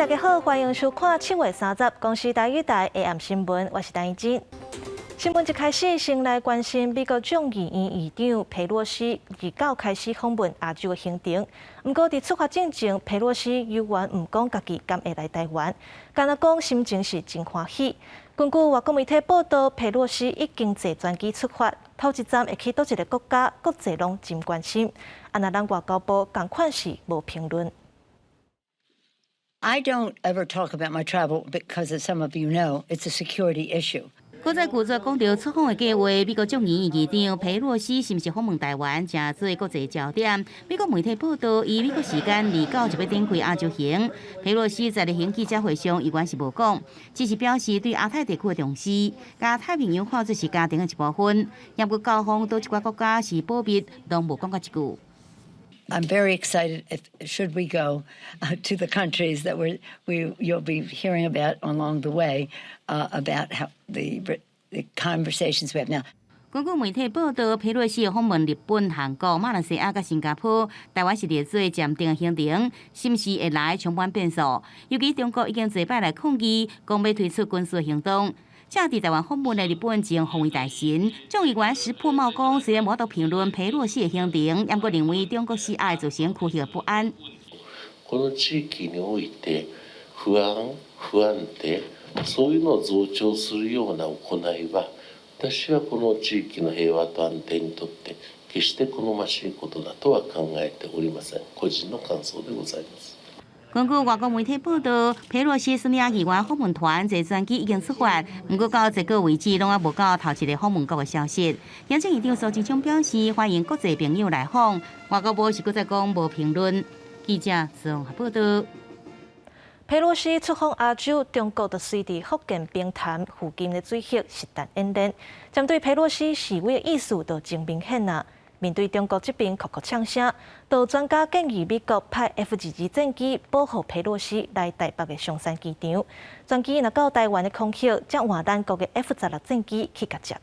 家好，歡迎收看7月30公視台語台下暗新聞，我是陳怡靜。新聞一開始，先來關心美國眾議院議長佩洛西29開始訪問亞洲的行程。毋過佇出發進前，佩洛西猶原毋講家己敢會來台灣，干焦講心情是真歡喜。根據外國媒體報道，佩洛西已經坐專機出發，頭一站會去佗一个國家，國際攏真關心。啊，若咱外交部仝款是無評論。 I don't ever talk about my travel because, as some of you know, it's a security issue. 閣再拒絕講著出訪的計劃，美國眾議院議長佩洛西是毋是訪問台灣，成做國際焦點。美國媒體報道，伊美國時間29就欲展開亞洲行。佩洛西在例行記者會上，猶原是無講，只是表示對亞太地區的重視，共太平洋看做是家庭的一部分。毋過到訪佗一寡國家是保密，攏無講過一句。 I'm very excited if should we go to the countries that you'll be hearing about along the way about how the conversations we have now. 根據媒體報道，佩洛西訪問日本、韓國、馬來西亞佮新加坡，台灣是列做暫定的行程，是毋是會來充滿變數？尤其中國已經濟擺來抗議，講欲推出軍事行動。正佇台灣訪問的日本前防衛大臣眾議員石破茂講，雖然無法度評論佩洛西的行程，毋過認為中國施壓造成區域的不安。この地域において不安、不安定、そういうのを増長するような行いは、私はこの地域の平和と安定にとって決して好ましいことだとは考えておりません。個人の感想でございます。根據外國媒體報道，佩洛西率領議員訪問團坐專機已經出發，毋過到這個為止，攏猶無到頭一個訪問國的消息。行政院長蘇貞昌表示，歡迎國際朋友來訪。外交部是閣再講無評論。記者綜合報道。佩洛西出訪亞洲，中國就隨佇福建平潭附近的水域實彈演練，針對佩洛西示威的意思就真明顯啦。面對中國這邊酷酷嗆聲，就有專家建議美國派 F-22戰機保護佩洛西來台北的松山機場。專機若到台灣的空域，才換咱國的 F-16戰機去共接。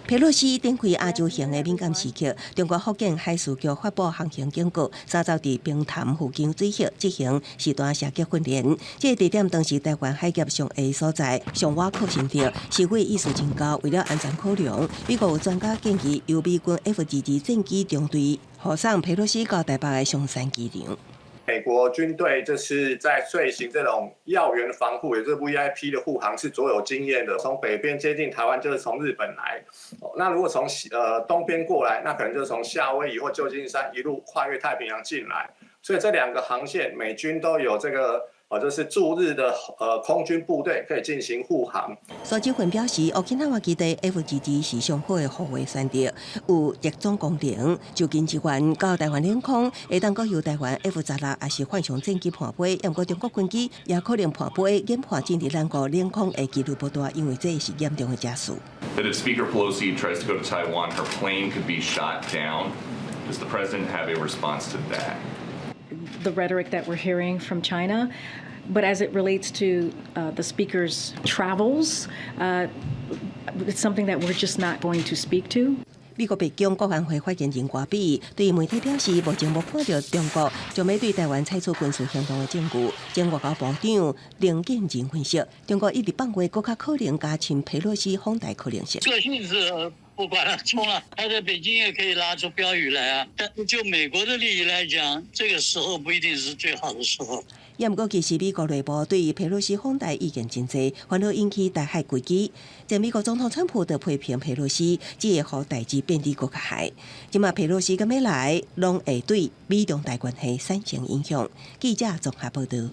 佩洛西展開亞洲行的敏感時刻，中國福建海事局發布航行警告，30佇平潭附近水域進行實彈射擊訓練。這個地點當是台灣海峽上下所在，上倚靠近著，示威意思真高。為了安全考量，美國有專家建議由美軍 F-22戰機中隊護送佩洛西到台北的松山機場。美國軍隊這次在遂行這種要員防護，也就是 VIP 的護航，是卓有經驗的。從北邊接近台灣，就是從日本來；那如果從東邊過來，那可能就是從夏威夷或舊金山一路跨越太平洋進來。所以這兩個航線，美軍都有這個就是駐日的空軍部隊可以進行護航。蘇志雲表示，沖繩基地 F-22是上好的護衛選擇，有特種功能，就近支援到台灣領空，會當閣由台灣 F-16抑是浣熊戰機伴飛，毋過中國軍機也可能伴飛研判進入咱國領空的幾率無大，因為這是嚴重的假事。 That if Speaker Pelosi tries to go to Taiwan, her plane could be shot down. Does the president have a response to that? The rhetoric that we're hearing from China. But as it relates to the speaker's travels, it's something that we're just not going to speak to. 美國白宮國安會發言人戈比對媒體表示，目前無看著中國將欲對台灣採取軍事行動的證據。前外交部長林健仁分析，中國一直放話，閣較可能加深佩洛西訪台可能性。這性質不管了，衝了，他在北京也可以拉出標語來啊。但是就美國的利益來講，這個時候不一定是最好的時候。也毋過，其實美國內部對佩洛西訪台意見真濟，反而引起台海危機。前美國總統川普就批評佩洛西，只會予代誌變得閣較害。這馬佩洛西敢欲來，攏會對美中台關係產生影響。記者綜合報道。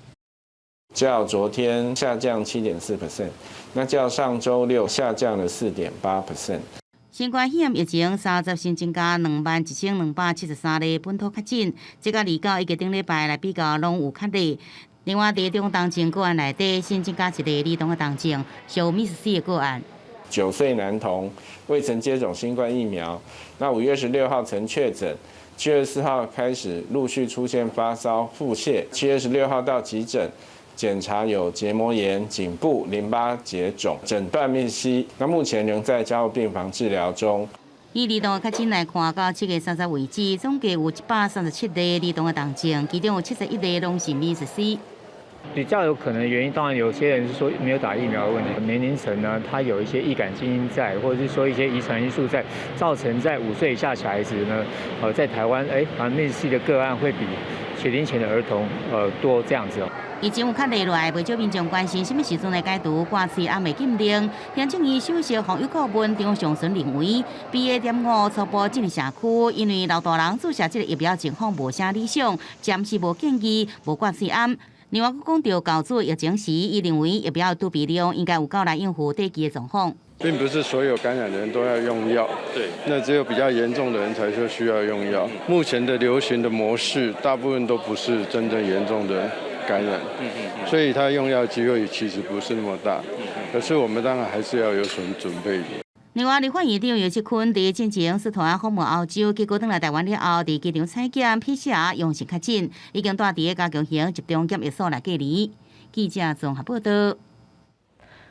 較昨天下降7.4%，那較上週六下降了4.8%。新冠肺炎疫情30新增加21,273例本土確診，這佮29以及頂禮拜來比較，攏有較濟。另外，佇中重症個案內底新增加一例兒童的重症，屬 MIS-C 的個案。 9歲男童未曾接種新冠疫苗，那5月26號曾確診，7月4號開始陸續出現發燒、腹瀉，7月16號到急診檢查有結膜炎、頸部淋巴結腫，診斷 MIS-C，那目前仍在加護病房治療中。以兒童的確診來看，到7月30為止，總計有137例兒童的重症，其中有71例攏是未實施。比較有可能的原因，當然有些人是說沒有打疫苗的問題。年齡層呢，他有一些易感基因在，或者是說一些遺傳因素在，造成在5歲以下小孩子呢，在台灣，欸，瘧疾的個案會比學齡前的兒童，多這樣子哦。疫情有較落來，袂少民眾關心啥物時陣來解除掛喙罨的禁令。行政院首席防疫顧問張上淳認為，BA.5初步進入社區，因為老大人注射這个疫苗情況無啥理想，暫時無建議無掛喙罨。另外，閣講著猴子疫情時，伊認為疫苗儲備量應該有夠來應付短期的狀況。並不是所有感染的人都要用藥，那只有比較嚴重的人才說需要用藥。目前的流行的模式，大部分都不是真正嚴重的感染，所以他用藥機會其實不是那麼大。可是我們當然還是要有所準備。另外，立法院長游錫堃佇進前率團訪問歐洲，結果轉來台灣了後，佇機場採檢 PCR 陽性確診，已經蹛佇個加強營集中檢疫所來隔離。記者綜合報道。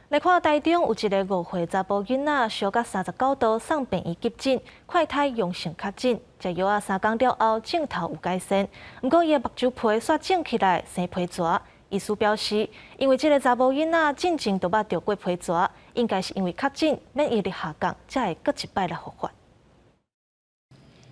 來看台中有一个5歲查埔囡仔燒到39度送病院急診，快篩陽性確診，食藥仔3工了後，症頭有改善，毋過伊的目睭皮煞腫起來，生皮蛇。醫師表示，因為這个查某囡仔進前就捌著過皮蛇，應該是因為確診免疫力下降，才會閣一擺來復發。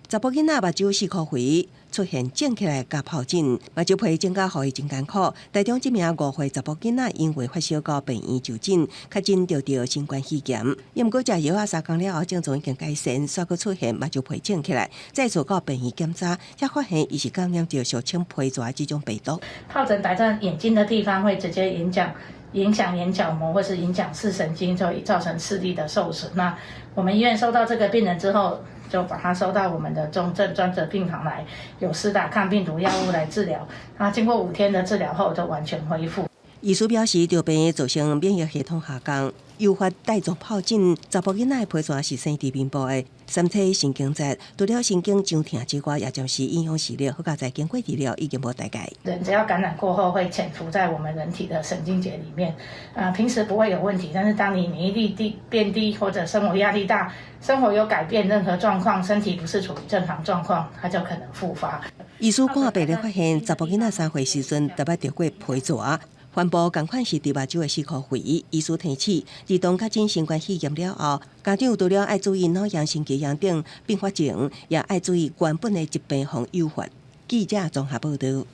查埔囡仔目睭四箍肥，出現腫起來佮疱疹，目睭皮腫甲予伊真艱苦。台中這名5歲查埔囡仔因為發燒到病院就診，確診著著新冠肺炎。毋過食藥仔3工了後，症狀已經改善，煞閣出現目睭皮腫起來，再次到病院檢查，才發現伊是感染著俗稱皮蛇這種病毒。疱疹打在眼睛的地方會直接影響眼角膜，或是影響視神經，就會造成視力的受損。那我們醫院收到這個病人之後，就把他收到我們的重症專責病房來，有施打抗病毒藥物來治療。那經過5天的治療後，就完全恢復。醫師表示，著病造成免疫系統下降，誘發帶狀疱疹。查埔囡仔的皮蛇是生佇面部的三叉神經節，除了神經傷痛之外，也暫時影響視力。好佳哉經過治療已經無代誌。人只要感染過後，會潛伏在我們人體的神經節裡面。啊，平時不會有問題，但是當你免疫力低變低，或者生活壓力大，生活有改變，任何狀況，身體不是處於正常狀況，它就可能復發。醫師看病例發現，查埔囡仔3歲時陣就捌著過皮蛇。患部仝款是佇目睭的四箍肥。醫師提醒，兒童確診新冠肺炎了後，家長除了愛注意腦炎、神經炎等併發症，也愛注意原本的疾病予誘發。記者綜合報道。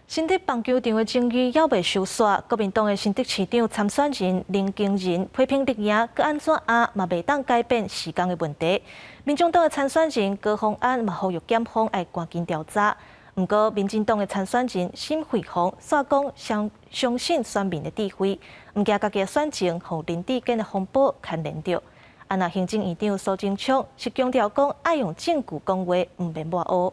新竹棒球場的爭議猶未收煞，國民黨的新竹市長參選人林耕仁批評綠營閣按怎壓嘛袂當改變時工的問題。民眾黨的參選人高虹安嘛呼籲檢方愛趕緊調查。毋過，民進黨的參選人沈慧虹煞講相信選民的智慧，毋驚家己的選情予林智堅的風波牽連著。啊，若行政院長蘇貞昌是強調講愛用證據講話，毋免抹烏。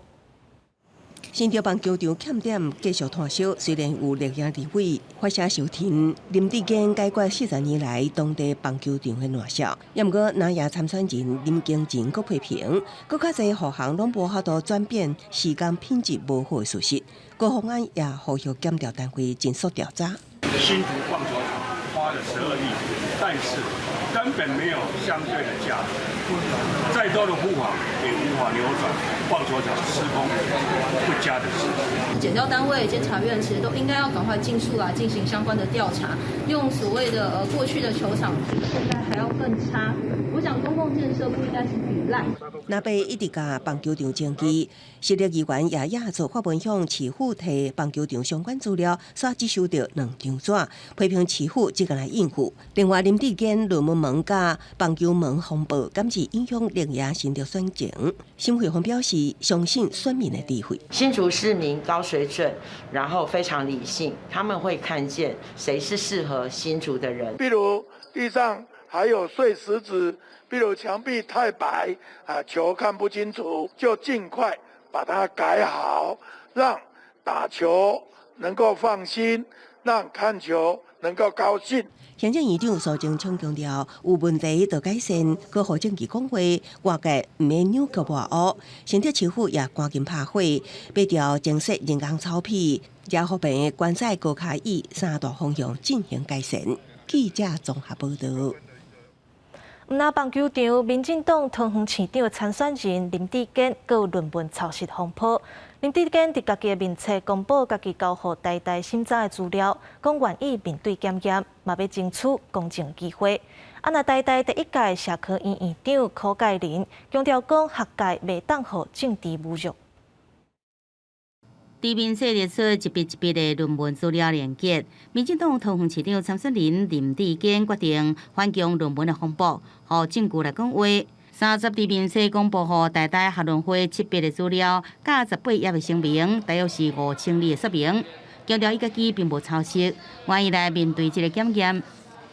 新竹棒球場欠點繼續拖燒，雖然有綠營立委發聲相挺，林智堅解決40年來當地棒球場的爛數，也毋過藍營參選人林耕仁閣批評，閣較濟護航攏無法度轉變時工品質無好的事實。高虹安也呼籲檢調單位盡速調查。新竹棒球場花了12億，但是根本沒有相對的價值，再多的護航也無法扭轉棒球場施工不佳的事實。檢調單位、監察院其實都應該要趕快盡速來進行相關的調查，用所謂的過去的球場比現在還要更差。我想公共建設不應該是比爛。藍白一直共棒球場爭議，實力議員也亞做發文向市府提棒球場相關資料，煞只收著兩張紙，批評市府只敢來應付。另外，林智堅論文門佮棒球門風暴，敢是影響綠營新竹選情。沈慧虹表示，相信選民的智慧。新竹市民高水準，然後非常理性，他們會看見誰是適合新竹的人。比如地上還有碎石子，比如牆壁太白，啊，球看不清楚，就盡快把它改好，讓打球能夠放心，讓看球能夠高興。行政院長蘇貞昌強調，有問題就改善，閣予證據講話，外界毋免扭曲抹烏。新竹市府也趕緊拍火，欲調增設人工草皮，也和平觀賽高跤椅三大方向進行改善。記者綜合報道。毋但棒球場，民進黨桃園市長參選人林智堅閣有論文抄襲風波。林智堅佇家己的面冊公布家己交予台大審查的資料，講願意面對檢驗，嘛欲爭取公正機會。啊，若台大第一屆社科院院長柯蓋麟強調講，學界袂當予政治侮辱。佇面冊列出一筆一筆的論文資料連結，民進黨桃園市長參選人林智堅決定反攻論文的風波，予證據來講話。30佇面冊公布予台大學倫會七筆的資料，佮18頁的聲明，大約是5000字的說明，強調伊家己並無抄襲，願意來面對這个檢驗。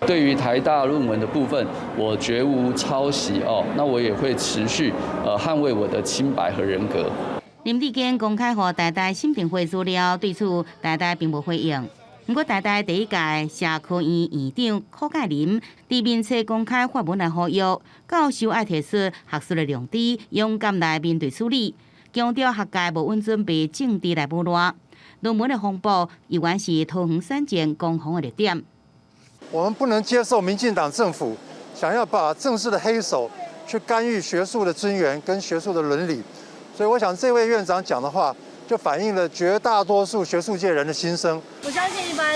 對於台大論文的部分，我絕無抄襲哦，那我也會持續捍衛我的清白和人格。林智堅公開予台大審定會資料，對此台大並無回應。毋過台大第一屆社科院院長柯蓋麟佇面冊公開發文來呼籲教授愛提出學術的良知，勇敢來面對處理，強調學界無允准被政治來侮辱。論文的風波猶原是桃園選戰攻防的熱點。我們不能接受民進黨政府想要把政治的黑手去干預學術的尊嚴跟學術的倫理。所以我想，這位院長講的話，就反映了絕大多數學術界人的心聲。我相信一般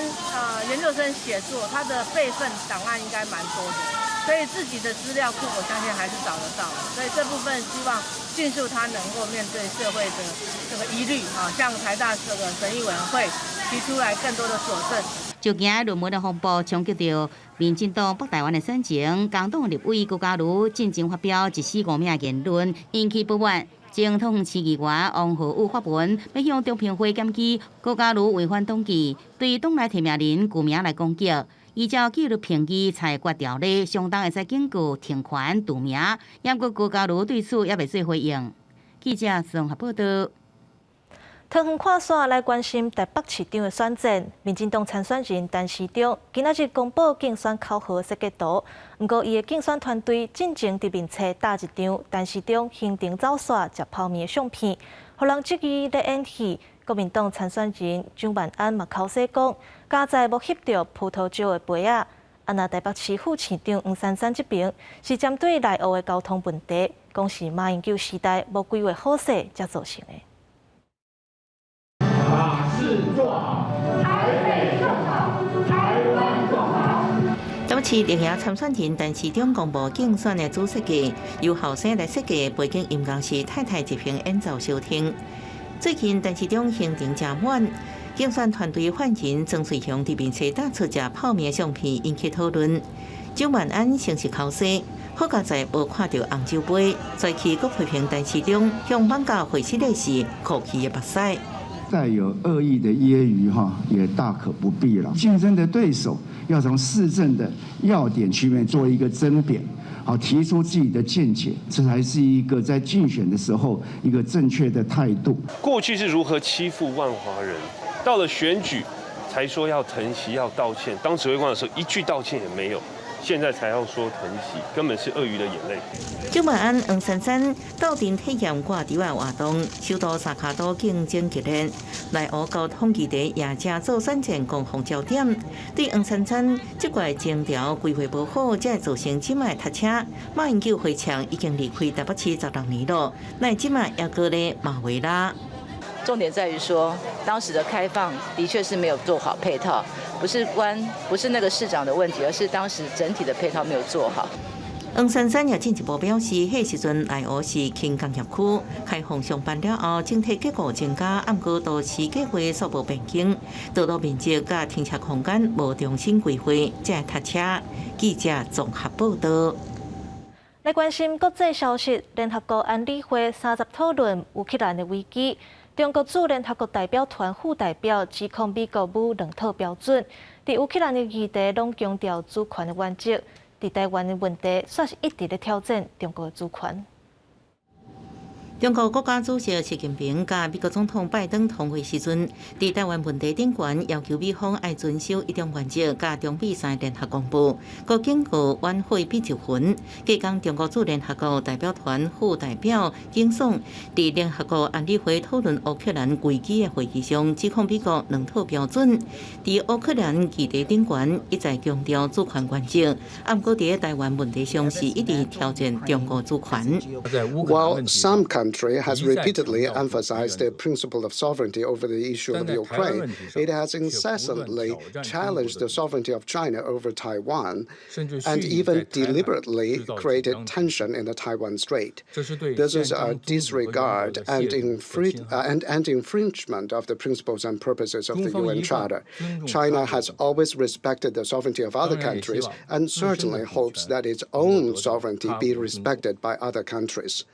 研究生寫作，他的備份檔案應該蠻多的，所以自己的資料庫，我相信還是找得到。所以這部分希望盡速他能夠面對社會的這個疑慮啊，向台大這個審議委員會提出來更多的佐證。就驚論文的風波衝擊著民進黨北台灣的選情，工黨立委高嘉瑜進前發表一死五命言論，引起不滿。前桃園市議員王浩宇發文，欲向中評會檢舉高嘉瑜違反黨紀，對黨內提名人具名來攻擊。依照紀律評議裁決條例，相當會使警告、停權、除名。毋過高嘉瑜對此猶未做回應。記者綜合報道。桃園看煞來關心台北市長的選戰，民進黨參選人陳時中今仔日公布競選口號設計圖，毋過伊的競選團隊進前佇面冊貼一張陳時中行程走煞食泡麵的相片，予人質疑咧演戲。國民黨參選人蔣萬安嘛剾洗講，佳哉無翕著葡萄酒的杯仔。啊，若台北市副市長黃珊珊這邊是針對內湖的交通問題，講是馬英九時代無規劃好勢才造成的。把事做好，台北更好，台灣更好。台北市立委參選人陳時中公布競選的主設計，由後生來設計，背景音樂是太太即興演奏收聽。最近陳時中行程誠滿，競選團隊發言人曾瑞雄佇面冊貼出食泡麵相片，引起討論。蔣萬安先是剾洗，好佳哉無看著紅酒杯，隨去閣批評陳時中向艋舺會失的是哭泣的目屎。帶有惡意的揶揄，哈，也大可不必了。競爭的對手要從市政的要點去面做一個爭辯，好，提出自己的見解，這才是一個在競選的時候一個正確的態度。過去是如何欺負萬華人，到了選舉才說要疼惜、要道歉。當指揮官的時候，一句道歉也沒有。現在才要說疼惜，根本是鱷魚的眼淚。蔣萬安、黃珊珊鬥陣體驗掛豬仔活動，首都三跤都競爭激烈，內湖交通議題也正做選戰攻防焦點。對黃珊珊這塊徵調規劃無好，才會造成這擺塞車。馬英九回嗆已經離開台北市16年了，那這擺猶閣咧馬維拉。重點在於說，當時的開放的確是沒有做好配套，不是關不是那個市長的問題，而是當時整體的配套沒有做好。黃珊珊也進一步表示，彼時陣內湖是輕工業區，開放上班了後，整體結構增加，毋過都市計劃煞無變更，道路面積佮停車空間無重新規劃，才會塞車。記者綜合報道。來關心國際消息，聯合國安理會三十討論烏克蘭的危機。中國駐聯合國代表團副代表指控美國無兩套標準，佇烏克蘭的議題攏強調主權的原則，佇台灣的問題煞是一直咧挑戰中國的主權。中國國家主席習近平佮美國總統拜登通話時陣，佇台灣問題頂懸要求美方愛遵守一中原則，佮中美三聯合公報，閣警告遠火必就焚。隔工中國駐聯合國代表團副代表耿爽佇聯合國安理會討論烏克蘭危機的會議上，指控美國兩套標準，佇烏克蘭議題頂懸一再強調主權原則，啊毋過佇台灣問題上是一直挑戰中國主權。 While some country has repeatedly emphasized the principle of sovereignty over the issue of Ukraine, it has incessantly challenged the sovereignty of China over Taiwan and even deliberately created tension in the Taiwan Strait. This is a disregard and infringement of the principles and purposes of the UN Charter. China has always respected the sovereignty of other countries and certainly hopes that its own sovereignty be respected by other countries.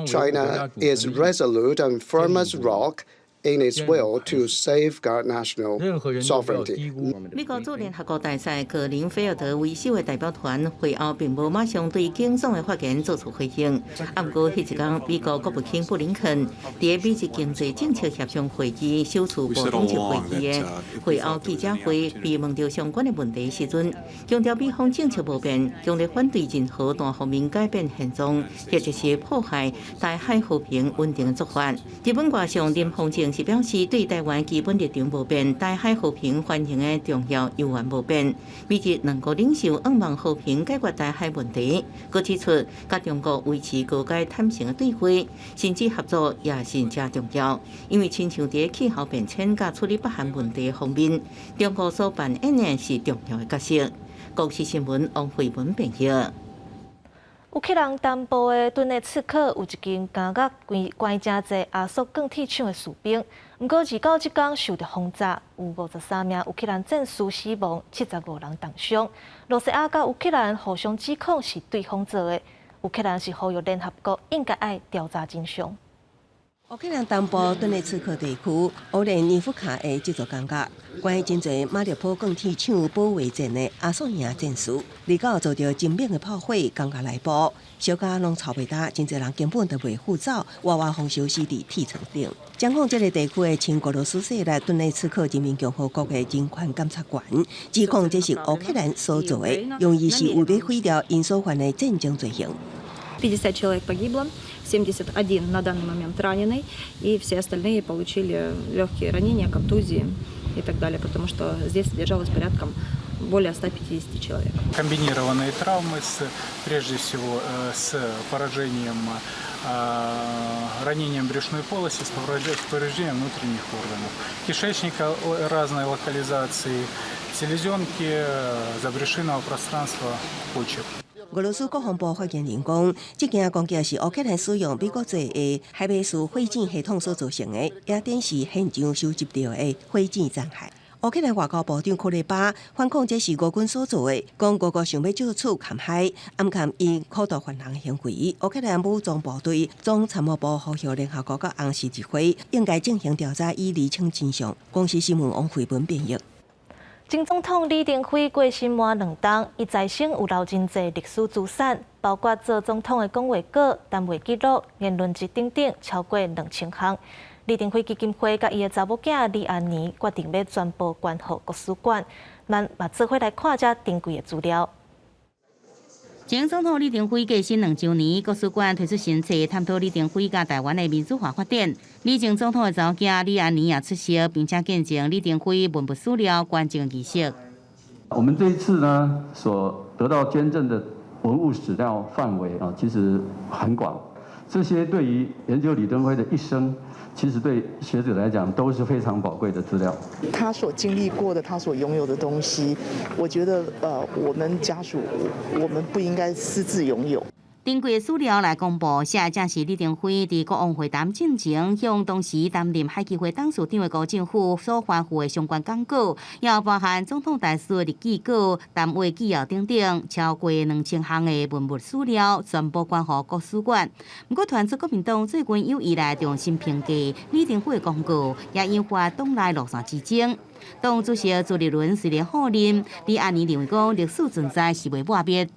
China is resolute and firm as rock in its will to safeguard national sovereignty. 美國駐聯合國大使格林菲爾德為首的代表團會後並無馬上對耿爽的發言做出回應。啊，毋過彼一工，美國國務卿布林肯佇美日經濟政策協商會議首次部長級會議的會後記者會，被問到相關的問題時陣，強調美方政策無變，強烈反對任何單方面改變現狀，或者是破壞台海和平穩定的做法。日本外相林芳正是表示，對台灣基本立場無變，台海和平繁榮的重要猶原無變。美日兩國領袖向望和平解決台海問題，閣指出，佮中國維持高階坦誠的對話，甚至合作也是誠重要。因為親像佇氣候變遷佮處理北韓問題方面，中國所扮演的是重要的角色。公視新聞王慧文編譯。烏克蘭東部的頓涅茨克有一間監獄關關誠濟亞速鋼鐵廠的士兵，毋過29這工受著轟炸，有53名烏克蘭戰士死亡，75人重傷。羅西亞佮烏克蘭互相指控是對方做的，烏克蘭是呼籲聯合國應該愛調查真相。烏克蘭東部頓涅茨克地區烏連尼夫卡的這座監獄，關真濟馬列波鋼鐵廠保衛戰的亞速營戰士，29遭著真猛的炮火，監獄內部燒甲攏臭袂焦，真濟人根本就袂赴走，活活予燒死佇鐵床頂。掌控這个地區的親俄羅斯勢力頓涅茨克人民共和國的人權監察員指控這是烏克蘭所做的，用意是為欲毀掉𪜶所犯的戰爭罪行。 50 человек погибло, 71 на данный момент раненый, и все остальные получили легкие ранения, контузии и так далее, потому что здесь содержалось порядком более 150 человек. Комбинированные травмы, прежде всего, с поражением, ранением брюшной полости, с повреждением внутренних органов, кишечника разной локализации, селезенки, забрюшинного пространства, почек. 俄羅斯國防部發言人講，這件攻擊是烏克蘭使用美國製的海馬斯火箭系統所造成的，也展示現場收集著的火箭殘骸。烏克蘭外交部長庫列巴反控這是俄軍所做的，講俄國想欲藉此陷害，暗崁𪜶苦毒犯人行為。烏克蘭武裝部隊總參謀部呼籲聯合國佮紅十字會應該進行調查，以釐清真相。公視新聞王慧文編譯。前總統李登輝過身滿2冬，伊財生有留真濟歷史資產，包括做總統的講話稿、談話記錄、言論集等等，超過2000項。李登輝基金會佮伊的查某囝李安妮決定欲全部捐予國史館，咱嘛做伙來看這珍貴的資料。前總統李登輝過身2週年，國史館推出新冊，探討李登輝佮台灣的民主化發展。李前總統的查某囝李安妮也出席，並且見證李登輝文物史料捐贈儀式。我們這一次呢，所得到捐贈的文物史料範圍啊，其實很廣。這些對於研究李登輝的一生，其實對學者來講都是非常寶貴的資料。他所經歷過的，他所擁有的東西，我覺得，我們家屬，我們不應該私自擁有。珍貴史料來公布，寫的正是李登輝佇國王會談進前，向當時擔任海基會董事長的辜振甫所頒付的相關講稿，也包含總統大使的日記稿、談話紀要等等，超過2000項的文物史料，全部捐予國史館。毋過，傳出國民黨最近有意來重新評價李登輝的廣告，也引發黨內路線之爭。黨主席朱立倫雖然否認，李安妮認為講歷史存在是袂抹滅。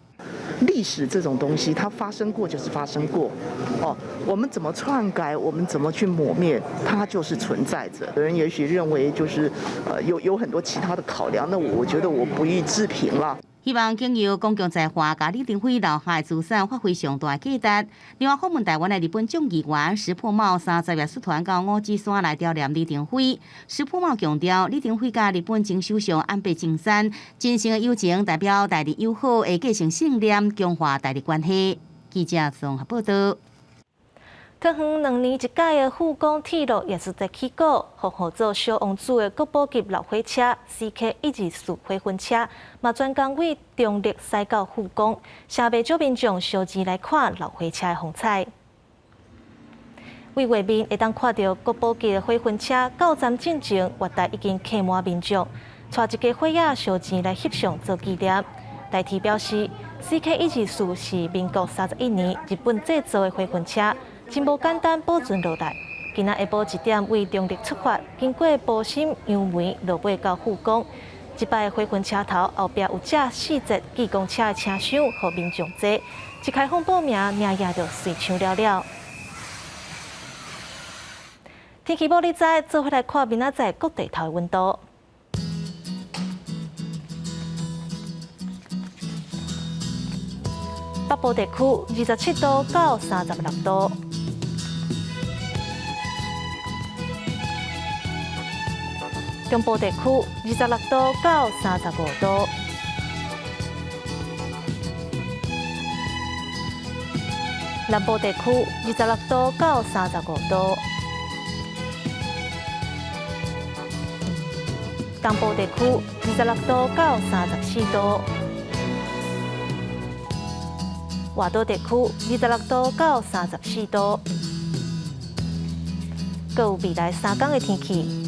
历史这种东西，它发生过就是发生过，哦，我们怎么篡改，我们怎么去抹灭，它就是存在着。有人也许认为就是有很多其他的考量，那我觉得我不予置评了。希望经由公共在华佮李登辉留下的资产发挥上大价值。另外，访问台湾的日本众议员石破茂30日率团到五指山来悼念李登辉。石破茂强调，李登辉佮日本前首相安倍晋三真诚的友情，代表台日友好会继承信念，强化台日关系。记者综合报道。桃园2年一届的富冈铁路艺术节起鼓，予号做小王子的国宝级老火车 CK 124火云车，嘛专工为中坜驶到富冈，诚袂少民众相钱来看老火车的风采。为画面会当看著国宝级的火云车到站进前，月台已经客满民众，𤆬一家伙仔相钱来翕相做纪念。台铁表示，CK 124是民国31年日本制造的火云车。真无简单保存落来。今仔下晡1点为中坜出发，经过埔心、杨梅，落尾到富冈。这摆火云车头后壁有载4节计公车的车厢，予民众坐。一开放报名，名额就随抢了了。天气无你知，做伙来看明仔载各地头的温度。北部地区27度到36度。中部地区26度到35度，南部地区26度到35度，东部地区26度到34度，外岛地区26度到34度，阁有未来3天的天气。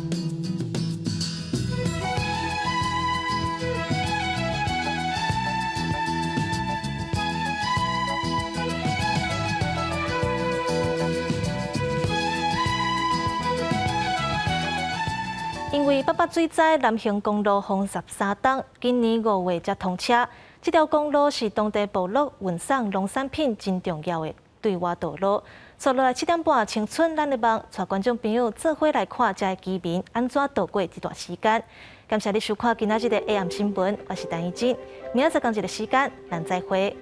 因为八八水灾，南横公路封13冬，今年5月才通车。这条公路是当地部落运送农产品真重要的对外道路。接落来7点半，青春咱的梦，带观众朋友做伙来看遮的居民按怎度过这段时间。感谢你收看今仔日的 AM 新闻，我是陈怡静。明仔载仝一个时间，咱再会。